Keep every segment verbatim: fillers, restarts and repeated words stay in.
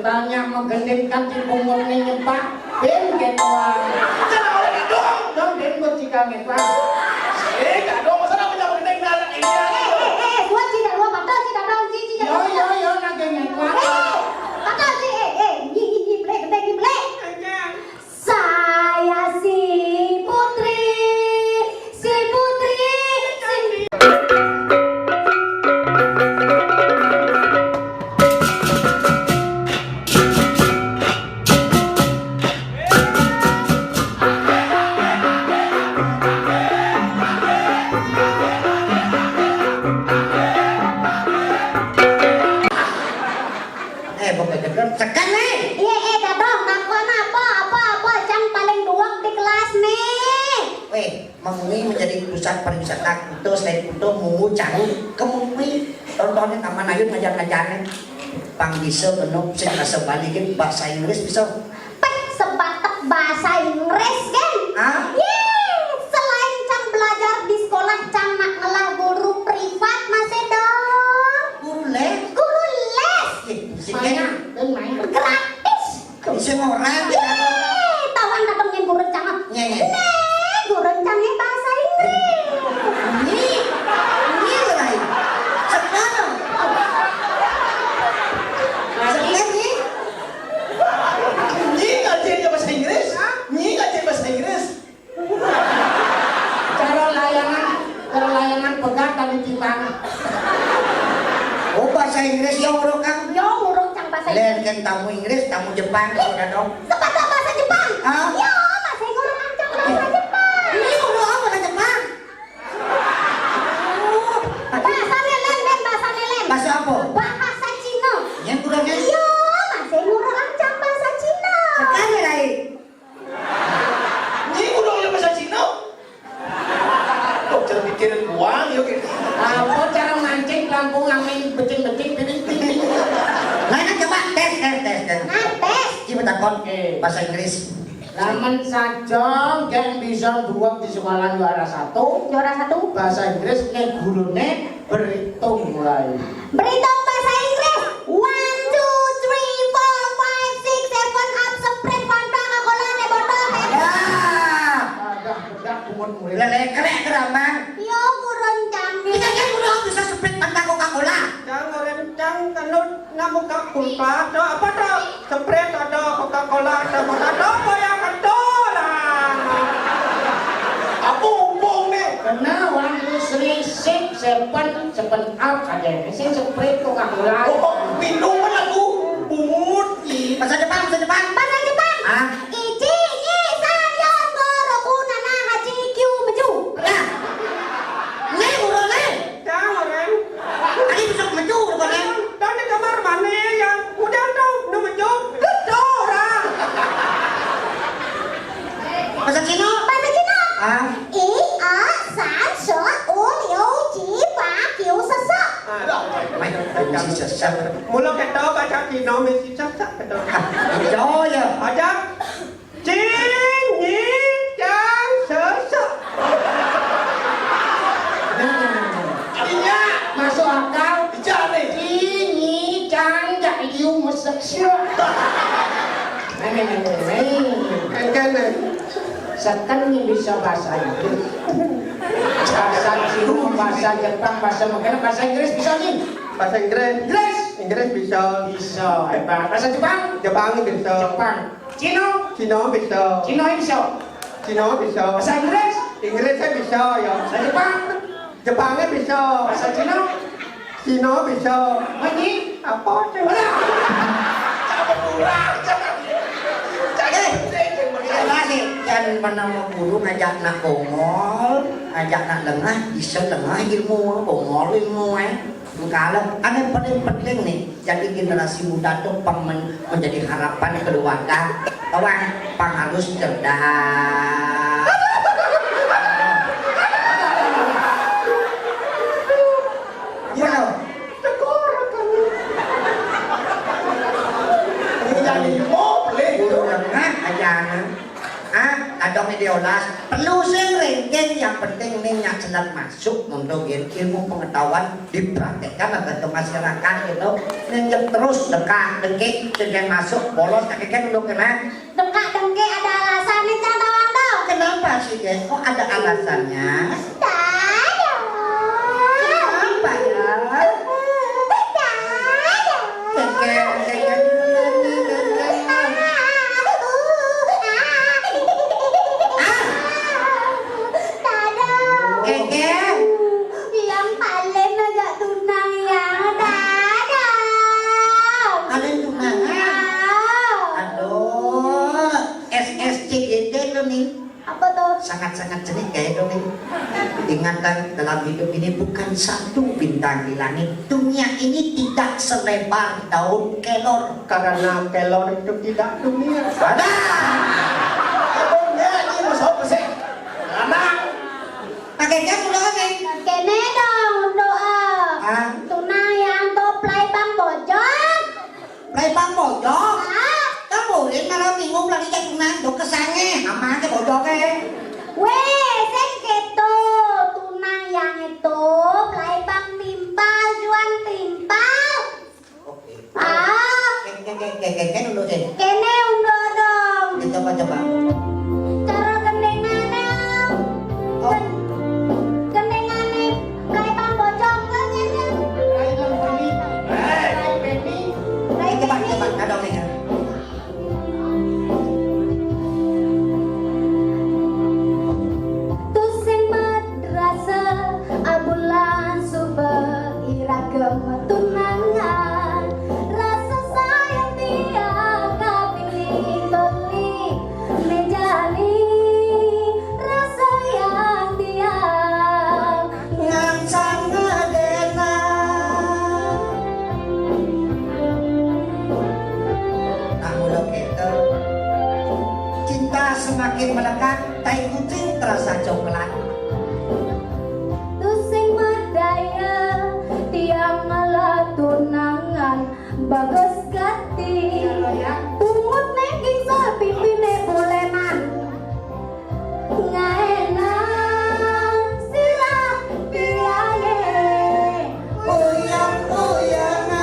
Banyak menggendingkan di pungut nih nyempak. Bin ketua. Jangan oleh dong. Dong bin buat jika ngetua. Eh, gak dong, masa apa jangan gending nalar ini ya? Eh, eh, eh, buat jika dua mata, jika dong, jika. Yo, yo, yo, nak gending ngetua. Eh, kata si, eh, eh, nyi, nyi, nyi, blek, gending, nyi, blek. Saya si Putri, si Putri, si Eh, bukan gedor, tekan nih. Iya, eh, dadong, ngakuan apa, apa, apa, cang paling duweg di kelas nih. Weh, Mengwi menjadi pusat pariwisata Kuta, selain Kuta, Mungu, Caru, ke Mengwi. Contohnya Taman Ayun ngajar-ngajarnya. Pang bisa benuk sing rasa balikin bahasa Inggris bisa. Peh, sebatek bahasa Inggris, kan? Hah? Yee, selain cang belajar di sekolah, cang nak ngelah guru privat, masih dong. Guru les? Guru les. Eh, sih, Maya, kan? Dan Maya. Gratis. Sing orang. Yee, tawan datengin guru cang. Nye, nye. Nih, guru cang bahasa Inggris. Ini, ini lain. Sekarang. Sekarang nih. Ini ngajarin bahasa Inggris. Ini ngajarin bahasa Inggris. Cara layangan, cara layangan pegat tadi timbang. Oh, bahasa Inggris ya, urut, Kang? Yo, urut, Cang, bahasa Inggris. Lain kan tamu Inggris, tamu Jepang, udah dong. Sepatah bahasa Jepang. Hah? Yo, bahasa Inggris, Cang, bahasa Jepang. Ini urut apa, bahasa Jepang? Oh, bahasa Melen, Melen, bahasa Melen. Bahasa apa? Bahasa Cina. Yang kurangnya? Yo, bahasa Inggris, Cang, bahasa Cina. Sekali lain. Ini udah oleh bahasa Cina. Kok cara pikiran buang, yuk. Apa cara mancing pelampung angin becing-becing, piring-piring? Nah, nah, coba tes, tes, tes, tes. Ah, tes. Coba takon. Oke. Bahasa Inggris. Lamun saja gak bisa duweg di sekolah juara satu. Juara satu. Bahasa Inggris nek gurune berhitung mulai. Berhitung bahasa Inggris. One, two, three, four, five, six, seven, up, sprint, Fanta, Coca-Cola, teh botol, Pepsi. Ya. Ada bedak bungut murid. Lele kelek kerambang. Yo, kurang canggih. Kita kan udah bisa sprint, Fanta, Coca-Cola. Jangan rencang, kanut. Nak buka kulkas, ada apa tak? Sprite ada, Coca-Cola ada, ada apa yang ada lah? Apa hubung nih? Kena one, two, three, six, seven, seven up aja. Sing Sprite, Coca-Cola. Oh, minuman aku bungut ih. Bahasa Jepang, bahasa Jepang. Bahasa Jepang. Ah. Ichi, nyi, san, yon, go, roku, nana, hachi, kyu, meju. Nah. Nih, urut nih. Jangan, Ren. Tadi besok meju, bukan, Ren? Tadi kamar mandi yang udah tuh, nu meju, gedor, ah. Bahasa Cina? Bahasa Cina. Ah. I, a, san, se, u, liu, ji, fa, kiu, se, se. Aduh. Main, main si sesek. Mula kita baca Cina, mesti sesek kita. Ah, iya, ya. Ada. Cing, nyi, cang, sesek. Iya. Masuk akal. Iya nih. Cing, nyi, cang, jak, liu, mesek, syuk. Nih, nih, nih, nih, nih. Kan, kan, nih. Seken nih bisa bahasa Inggris. Bahasa Cina, bahasa Jepang, bahasa Mekah, bahasa Inggris bisa nih. Bahasa Inggris. Inggris. Inggris bisa. Bisa, hebat. Bahasa Jepang? Jepang bisa. Jepang. Cina? Cina bisa. Cina bisa. Cina bisa. Bahasa Inggris? Inggrisnya bisa, ya. Bahasa Jepang? Jepangnya bisa. Bahasa Cina? Cina bisa. Manyi? Apa tuh? Alah. Apa kurang? Jangan. Jangan. Eh, jangan. Jangan menama guru ngajak nak bongol, ngajak nak lengah, bisa lengah ilmu, bongol ilmu, eh. Kalau ada paling penting nih, jadi generasi muda tuh pang men-, menjadi harapan keluarga. Orang pang harus cerdas. Apa lo? Ini jadi mobil. Guru lengah aja, nah. Ah, Kadang diolas, perlu sing ringkih, yang penting ning nyak selat masuk untuk il-, ilmu pengetahuan dipraktekkan ke masyarakat gitu. Ning nyek terus dekak dekik, sing masuk bolos, kakek kan udah kena. Dekak dengki ada alasannya, Cang, tawang tau. Kenapa sih, Kek? Kok ada alasannya? Dadah. Kenapa ya? Dadah. Kek, Kek, Kek, Kek. Ah. Dadah. Kek, Kek. Yang paling aja tunang yang dadah. Paling tunang. Dadah. Aduh. S S C G T lo nih. Apa tuh? Sangat-sangat cenik kayak itu nih. Ingatan dalam hidup ini bukan satu bintang di langit. Dunia ini tidak selebar daun kelor. Karena kelor itu tidak dunia. Ada. Abang ya, ini mau sapa sih? Anak. Pakai kan udah nih. Kene dong, doa. Ah. Tunang yang to play bang bojong. Play bang bojong? Hah? Kan boleh malam minggu lagi jadi tunang, do kesange, sama aja bojongnya. Weh, sing keto, tunang yang itu, play bang timpal, juang timpal. Oke. Ah. Ke, ke, ke, ke, ke, ke dulu, eh. Kene undo dong. Oke, coba, coba. Cara gendengane. Oh. Gendengane, kayak Bang Bojong kan, ya, kan? Kayak Bang Beni. Eh, Beni. Kayak Coba, Beni. Coba, ada nih. Tusing madrasah abulan suba iragem tunangan. Rasa sayang tiang kapini beli mejani. Rasa yang tiang ngan sangat enak. Nah, mula kita cinta semakin melekat, tai kucing terasa coklat. Tusing madaya tiang ala tunangan bagus gati. Iya, lo ya. Pungut nengking sapimpine buleman. Ngaenang sirah piyaye. Uyang-uyangan.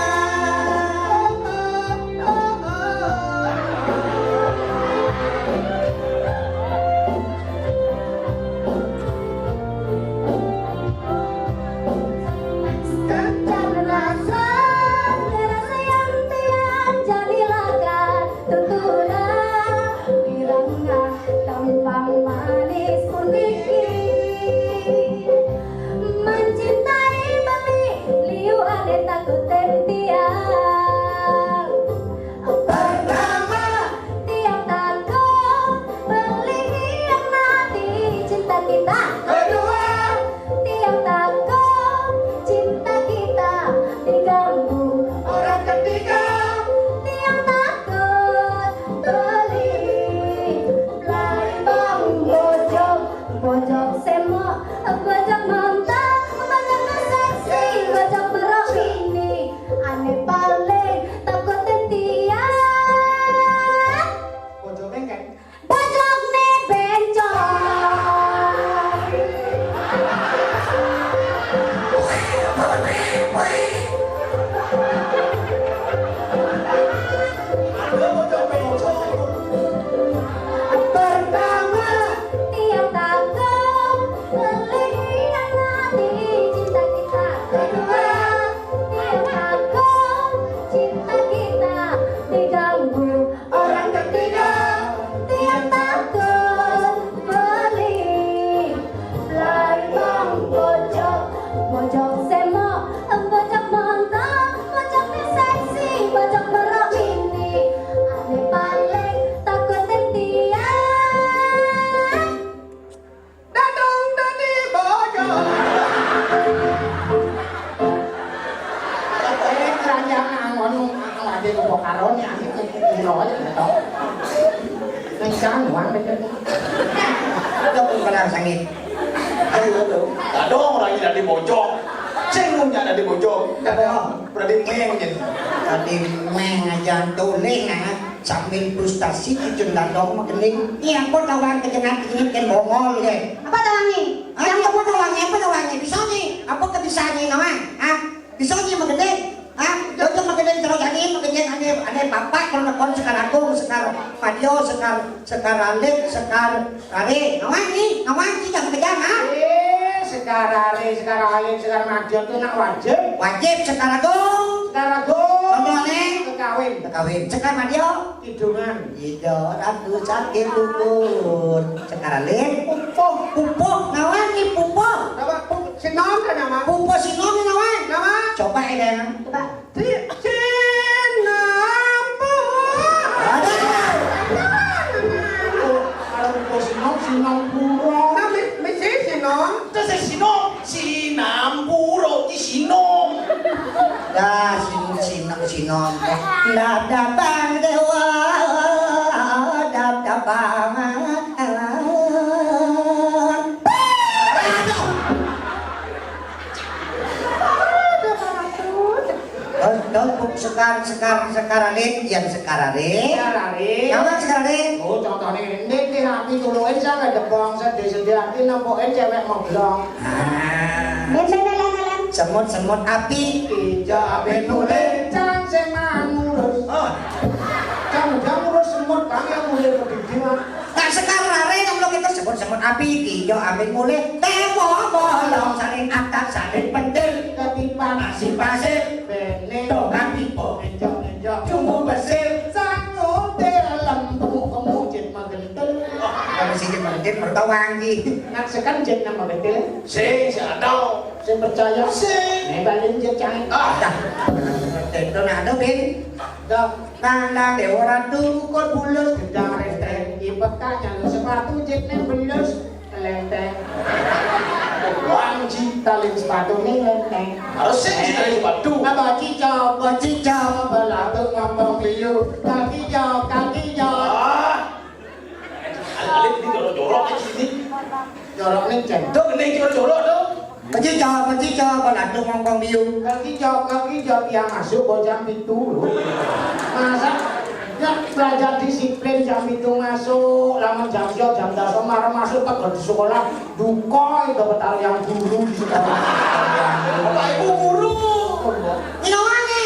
Sekarang rasa, rasa yang tiang jadi lakar. Tuturang pirang tampang manis puniki. Mencintai beli liu ane takutin tiang. Pertama, tiang takut beli hianati cinta kita. Kedua, tiang takut cinta kita diganggu orang ketiga. Tiang takut beli play bang bojong, bojong semok, bojong montok, bojong seksi, bojong merok ini. Ane paling takutin tiang. Bojong bengkek. Bojone bencong. Pertama, tiang takut melihat hati cinta kita. Kedua, tiang takut cinta kita diganggu. Orang ketiga, tiang takut beli. Lain bang bojok, bojok semok, bojok montok, bojok seksi, bojok merok ini. Ane paling takut tiang. Dadong dadi bojong. Eh, kerajaan anu, anu, ade kok karo ni, ane kok kira aja, ya, tau. Ning jangan, Wan, deh. Dadong pun kadang sangit. Ayo, tuh. Dadong lagi dadi bojong. Sing nunjak dadi bojong. Dadong. Berarti meng, jadi. Berarti meng aja, tuling, ah. Sambil frustasi, cucun dadong makening. Ni apa tawang kejengat ini ken bongol ye? Apa tawang ni? Ah, ni apa tawang ni? Apa tawang ni? Bisa ni? Apa kebisaan ni, Nawang? Ha? Bisa ni makening? Ha? Jojo makening terus jadi makening ane ane papat kalau nakon Sekar Agung, Sekar Madio, Sekar Sekar Alit, Sekar Rare. Nawang ni, nawang ni jangan kejam, ha? Eh, Sekar Rare, Sekar Alit, Sekar Madio tu nak wajib. Wajib Sekar Agung. Sekar Agung. Contohnya? Kekawin. Kekawin. Sekar Madio. Kidungan. Ida ratu sakit dukun. Sekarang lin. Pupuh. Pupuh. Nawang ni pupuh. Apa? Pu-, Sinom kan nama? Pupuh Sinom ni nawang. Nama? Coba ya, Dang. Coba. Si-, Sinampuh. Aduh. Kalau Pupuh Sinom, Sinampura. Nah, mi-, mesti Sinom. Terus si Sinom, Sinampura, si Sinom. Dah, Sin-, Sin-, Sinom. Dah datang dewa, dah datang. Terus, terus, Sekar, Sekar, Sekar Alit, yang Sekar Alit. Sekar Alit. Nama Sekar Alit? Oh, contohnya ini, ini, ini, aku tuluin sama debong, sedih-sedih, aku nempukin cewek moblong. Ah. Semut, semut api. Ijo api mulih, cang sing mangurus. Oh. Cang udah ngurus semut, bang yang mulih ke bibir. Nah, Sekar Rare, kalau kita sebut semut api, ijo api mulih, tembok bolong, saling atak, saling pentil, ketipan, masih pasir, bene, tongkat, pipo, enjok, enjok, jumbo besir, sangutil, lembu, kemujit, magentel. Oh, kalau sing magentel, mertawang, Ji. Nak sekan jet nama betul. Sing, sing ada. Sing percaya. Sing. Nih, balik jet cang. Ah. Dah. Tentu nak ada, Bin. Dah. Nang, nang, Dewa Ratu. Kukut bulus, gedang renteng. Ipekanya lu sepatu, jet nih belus. Lenteng. Wang, Ji, tali sepatu nih lenteng. Harus sing, Ji, tali sepatu. Apa, Ji, cok? Apa, Ji, cok? Apa, latuk, ngomong, liu. Kaki, cok, kaki, cok. Ah. Alit ini jorok-jorok aja ini. Jorok nih, Cen. Tuh, ini jorok-jorok tuh. Kecica, kecica, baladung ngongkong biu. Kaki jawab, kaki jawab, yang masuk bocah pitu lho. Masa ya belajar disiplin jam pitu masuk, lamun jam sia jam dasa marang masuk tegel di sekolah, duka itu betal yang guru di sekolah. Bapak Ibu guru. Ini wangi.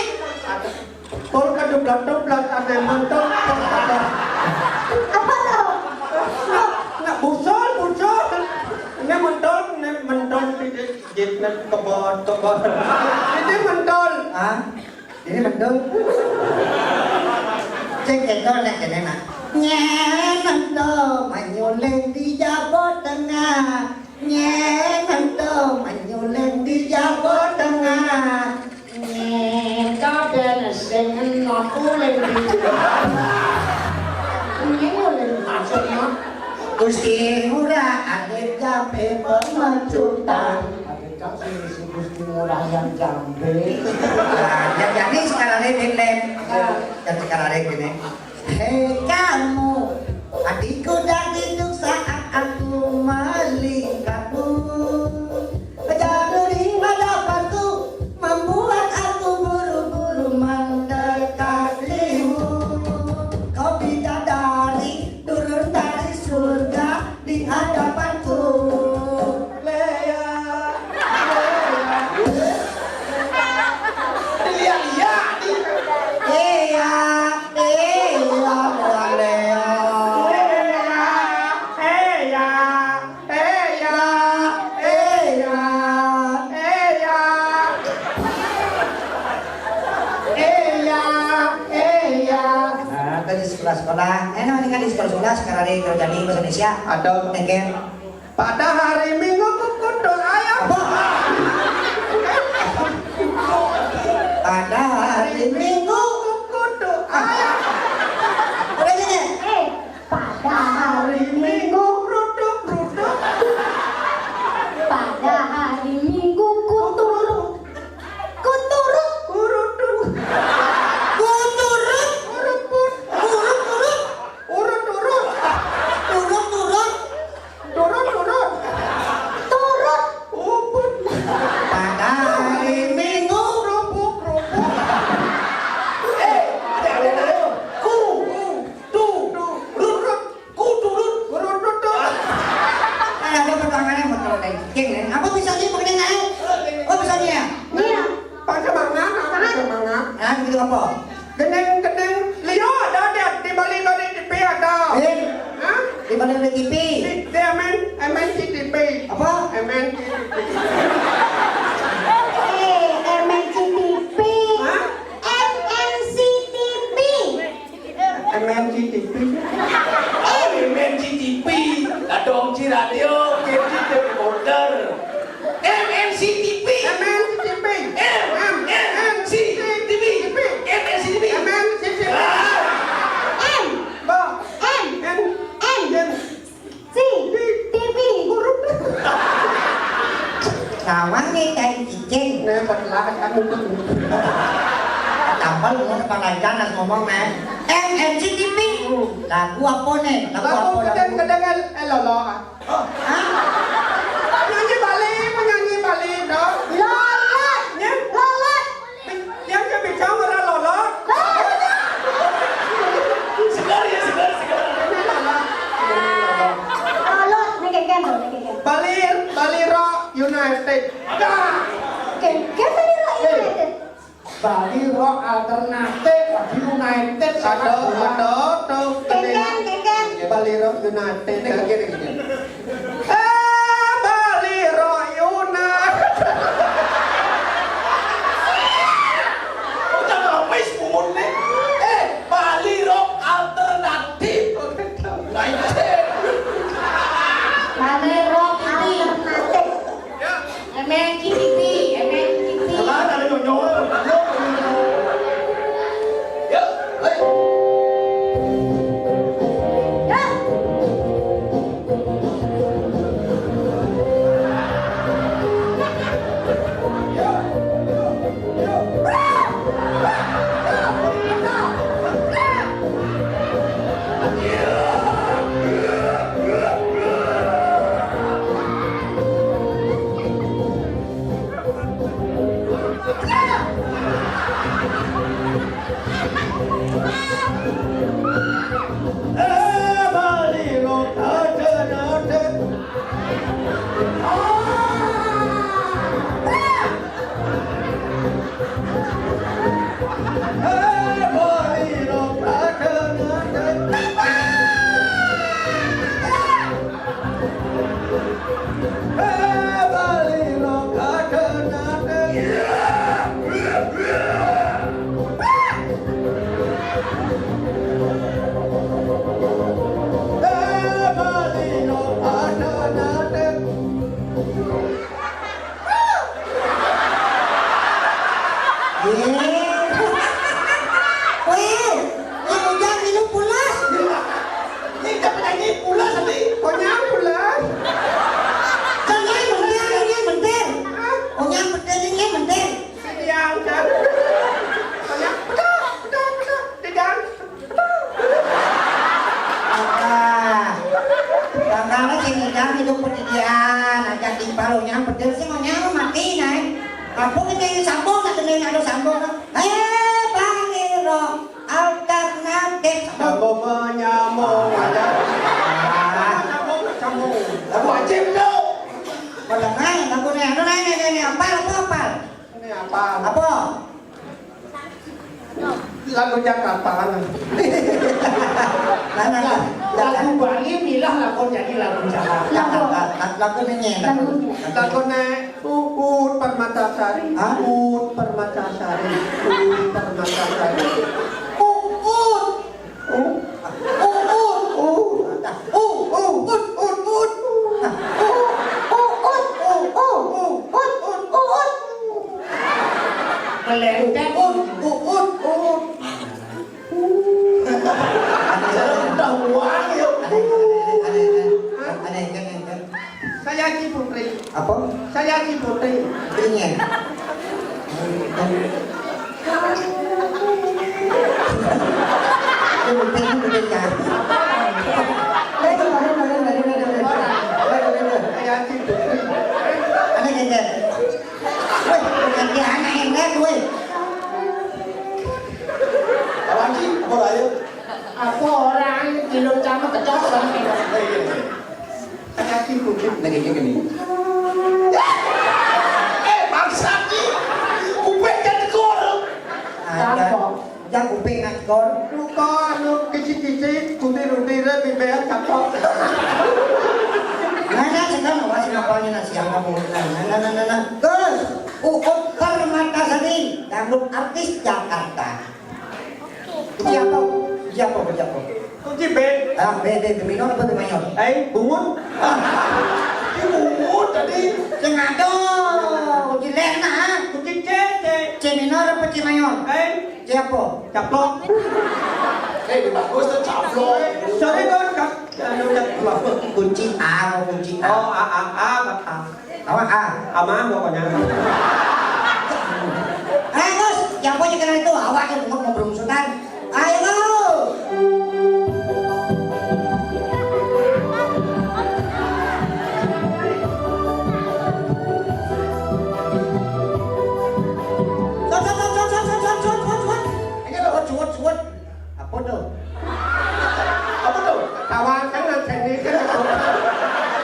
Pol kedublat-dublat, ane mentol, pol kedublat. Apa tuh? Nak busol, busol. Ini mentol, ini mentol, titik, jitnet, kebot, kebot. Ini mentol. Hah? Ini mentol? Cek, cek, cek, cek, cek, nak. Nyen mentol, manyuling di Jawa Tengah. Nyen mentol, manyuling di Jawa Tengah. Nih, kabeh sing enom uling di. Ini uling maksudnya. Gusti Ngurah adik jambe pemecutan. Adik cak si, si Gusti Ngurah yang jambe. Nah, ya jadi sekarang ini, Lem. Nah. Dan sekarang ini gini. Hei kamu, hatiku dah rindu saat aku melihatmu. Jauh di hadapanku, membuat aku buru-buru mendekatimu. Kau bidadari, turun dari surga di hadapanku. Lea, Lea. Iya, iya. Iya, iya, Lea. Iya, iya, iya, iya, iya. Iya, iya. Nah, tadi sekolah-sekolah. Eh, namanya kan di sekolah-sekolah, sekarang di kerja di bahasa Indonesia. Atau mungkin pada hari Minggu kukutuk ayam. Apa? Pada hari Minggu kukutuk ayam. Udah gini. Eh, pada hari Minggu rutuk rutuk. Pada hari Minggu kuturut. Kuturut. Kurutuk. Kuturut. Kuruput. Kurut, kurut. Urut, urut. Urut, urut. Turut, turut. Uput. Pada hari Minggu. Kerupuk, kerupuk. Hah, gitu apa? Geneng-geneng liya ada di balik-balik T V ada. Eh? Hah? Di balik-balik T V. Di, di M N, M N C T V. Apa? M N C T V. Eh, M N C T V. Hah? M N C T V. M N C T V. Oh, M N C T V. Kadang ci radio, kiri ci reporter. M N C T V. M N C T V. M, M, M N C T V. M N C T V. M N C T V. Ah. M. Ba. M. N. N. N. C. T V. Huruf. Lawan nih kayak cicing. Nah, pas lah kan itu. Tambal mau depan aja nas ngomong, nah. M N C T V. Lagu apa nih? Lagu apa? Lagu kedeng-kedeng, eh, lolo. Hah? Penyanyi Bali, penyanyi Bali, dong. Lolot. Ya? Lolot. Yang kebicara orang lolo. Segar ya, segar, segar. Ini lolo. Lolot, nih keken tuh, nih keken. Bali, Bali Rock United. Ada. Keken Bali Rock United. Bali Rock Alternatif, Bali United, sepak bola. Aduh, aduh, aduh. Keken, keken. Bali Rock United. Ini keken, keken. Eh, Bali Rock United. Udah ngemis pungut nih. Eh, Bali Rock Alternatif. United. Bali Rock Alternatif. Ya. M N C T V, M N C T V. Salah, ada nyonyo. Yuk, yuk. Yuk, ayo. Yuk. Weh, yang ujar minum pulas. Ini siapa nyanyi pulas tadi? Konyang pulas. Jangan mentir, ini mentir. Hah? Konyang mentir, ini mentir. Didian, kan? Konyang, pedak, pedak, pedak. Didian. Apa? Tanggal sing ngidang hidup pedidian, ajak di parunya pedil sing onyang mati naik. Apa kita ini sambung, nak kena ada sambung. Eh, Bang Iro, alternatif. Sambung menyambung, ada. Ah. Sambung, sambung. Lagu wajib tu. Pada main lagu ni, anu ni, ni, ni, ni, apal, apa apal? Ini apa? Apa? Lagu Jakarta. Nah, nah, nah. Lagu Bali milah lagu jadi lagu Jakarta. Lagu. Lagu, lagu ini. Lagu. Lagu ne Uut Permatasari. Hah? Uut Permatasari. Uut Permatasari. Uut. Uut. Uut. Uut. Uut. Uut. Uut. Uut. Uut. Uut. Uut. Uut. Melengket, ut, ut, ut, ut. Udah buang, yuk. Saya Haji Putri. Apa? Saya Haji Putri. Ini. Ini penting, penting, ya. Saya Haji Putri. Ada, ada. Weh, ganti anak yang lihat, weh. Lagi, apa raya? Apa orang kilo camat kecos sama kilo? Lagi, lagi. Lagi, lagi, lagi. Eh, bangsat ni. Kuping kan tekor. Ah. Ping seket. Lupa anu kicik-kicik, kunti-runti, rem, bibir, cakep. Nah, nah, sekarang masih ngapalnya nasi yang kamu. Nah, nah, nah, nah, nah. Gus, Uut Permatasari, dangdut artis Jakarta. Kunci apa? Kunci apa? Kunci apa? Kunci B. Ah, B, B, B minor apa B mayor? Eh, bungut. Ah, kunci bungut tadi. Sing ada. Kunci lena, ah. Kunci C, C. C minor apa C mayor? Eh. C apa? Caplok. Eh, bagus tuh caplok. Sorry, Bos. Cap-, anu, caplok. Kunci A, kunci A. Oh, A, A, A, A. Apa A? Aman pokoknya. Eh, Gus, yang punya kenal itu awak yang mau, mau berumusutan. Ayo, Gus. Sot, sot, sot, sot. Ayo, Gus, suwet, suwet. Apa tuh? Apa tuh? Tawakan nang sini.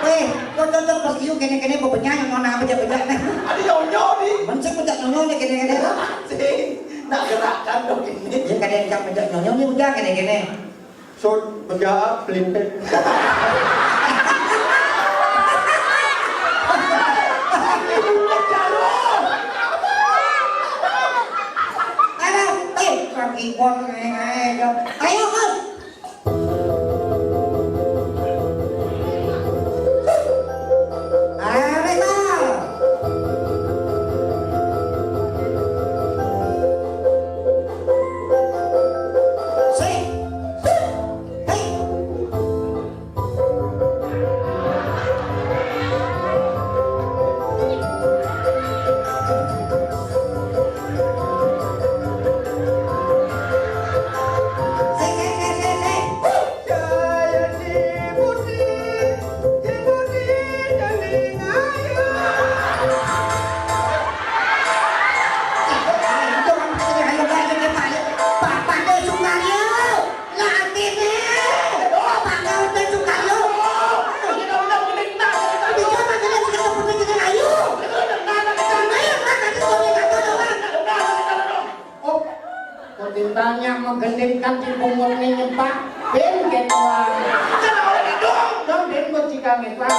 Weh, kok tetep pas kiu kene-kene bebenyan yang nona bejak-bejak nih. Ada nyonyo nih. Mencek bejak nyonyo nih kene-kene. Sih, nak gerakan dong ini. Ya, kadang yang bejak nyonyo nih udah kene-kene. Sot, bejak, pelintir. Aduh, eh, kaki gua ngai-ngai dong. Ayo, Gus. Ayo, Rizal. Sik. Hei. Lah, artine. Oh, bakal ben suka yo. Bisa manggilnya suka sebutin kita ayu. Ayo, kan, nanti suami kata doang. Oh, kok tintanya menggendingkan di punggungnya nyepak. Ben, gitu, ah. Jangan oleh dong. Dong, ben, buat jika ngepak.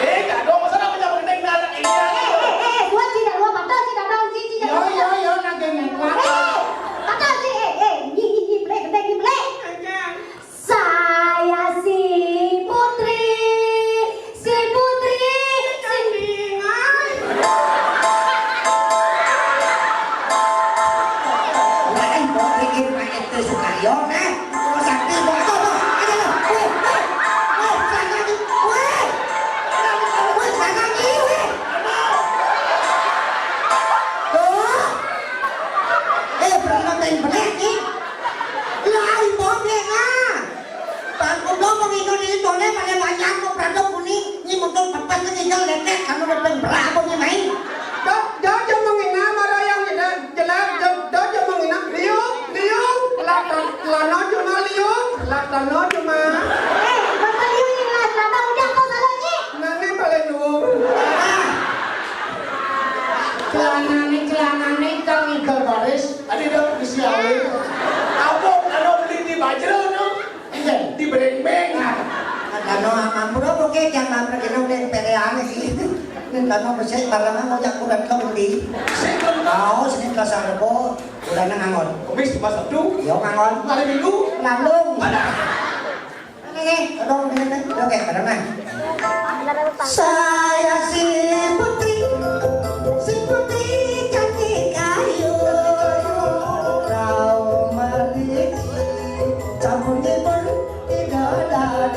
Eh, gak dong, masa namanya menggending anak ini? Eh, eh, eh, buat tidak lupa, betul tidak dong, Cici, tidak Yo, lupa. Yo, yo, nanti ngepak. Eh, betul, Ci, eh, eh, nyi, nyi, nyi, belek, gendeng, nyi, belek. Saya si Putri, si Putri, si Lain kok pikir main itu Sukaryo, eh? Kalau sakti, bawa tuh, tuh, aja tuh. Weh, weh, weh, sana nih, weh. Weh, sana nih, weh. Tuh. Eh, pernah main belek, nih. Lah, ibu, belek, ah. Bangku dong, pengikut ini tone pada banyak kok, pradok kuning, ini muncul pepas, ini tinggal letek, kamu udah berapa nih main? Dok, dok, jangan menghina, marah yang jelas, jelas, dok, dok, jangan menghina. Liu, liu, latan, lano cuma liu, latano cuma. Eh, Bapak Liu ini lah, Bapak udah kok kalau ini. Nane paling dulu. Celanane, celanane, kang Igal Baris. Tadi dok, bisi awet. Apa, kalau beli di Bajro, no? Iya, di Brembeng. Kan dano ampun, oke, jangan pergi nang dek pereane sih. Ning dano besik barang mau jak kuran ke undi. Sik, Bang. Mau sini pasar Rebo, udah nang angon. Kumis di pasar tu. Yo, ngangon. Hari Minggu. Nandung. Mana? Ini, aduh, ini, ini. Oke, barang nah. Saya si Putri, si Putri cantik ayu, kau manis, campur nyebur, tidak ada.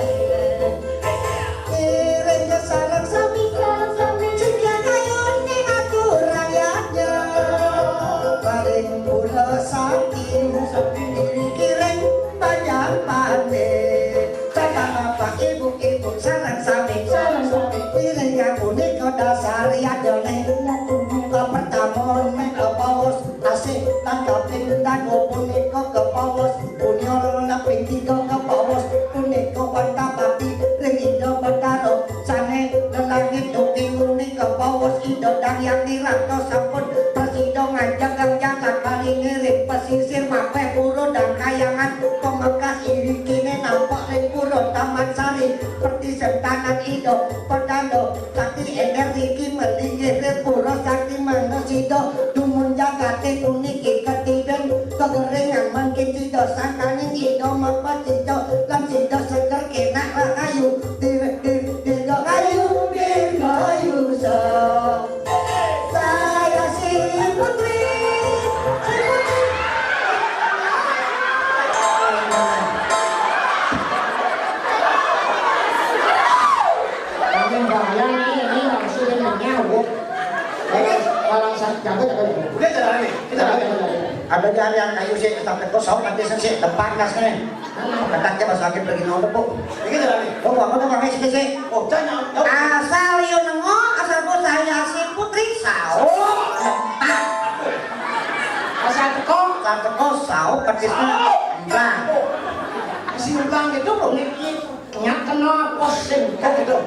Iring sareng sami, sareng sami, cinta kayu ni aku rakyatnya. Paling pula sami, iring banyak mati. Bapak-bapak, ibu-ibu, sareng sami, sareng sami, iring aku ni kota sari aja ni. Buka pertama ni ke bawah, asik, tangkapin dan punika ke bawah. Punya loro laping tiga ke bawah, punika Pantapati, ring Ida Betara, sane lelangit duki nguni ke bawah, Ida Dang Yang Nirata sampun prasida ngajeng kang jagat bali ngiring pesisir mabeh Irikiné nampak ring pura Taman Sari, pertisentanan Ida, pedanda, sakti energi ki malinggih ring pura sakti manusida, dumun jagaté puniki katibén kageringan mangkin sida, sangkaning Ida mapacita, lan sida seger kenak rahayu, di, di, dirgahayu, dirgahayu sa. Saya si Putri, si Putri. Kami bayang ini, ini langsung yang nyawa. Kalau, kalau saya jaga, jaga, jaga. Udah, jalan nih. Kita jalan nih. Ada jalan yang kayu sih, sampai kosong, nanti sih, tempat gas nih. Ketaknya pas lagi pergi nonton, Bu. Iki dalane. Oh, apa tuh, Kang? Sik, sik. Oh, jangan. Asal yo nengok, asal bos saya si Putri Sao. Asal teko, asal teko Sao, petisnya. Emplang. Si emplang itu, Bu, niki. Nyak kena apa sing? Gitu.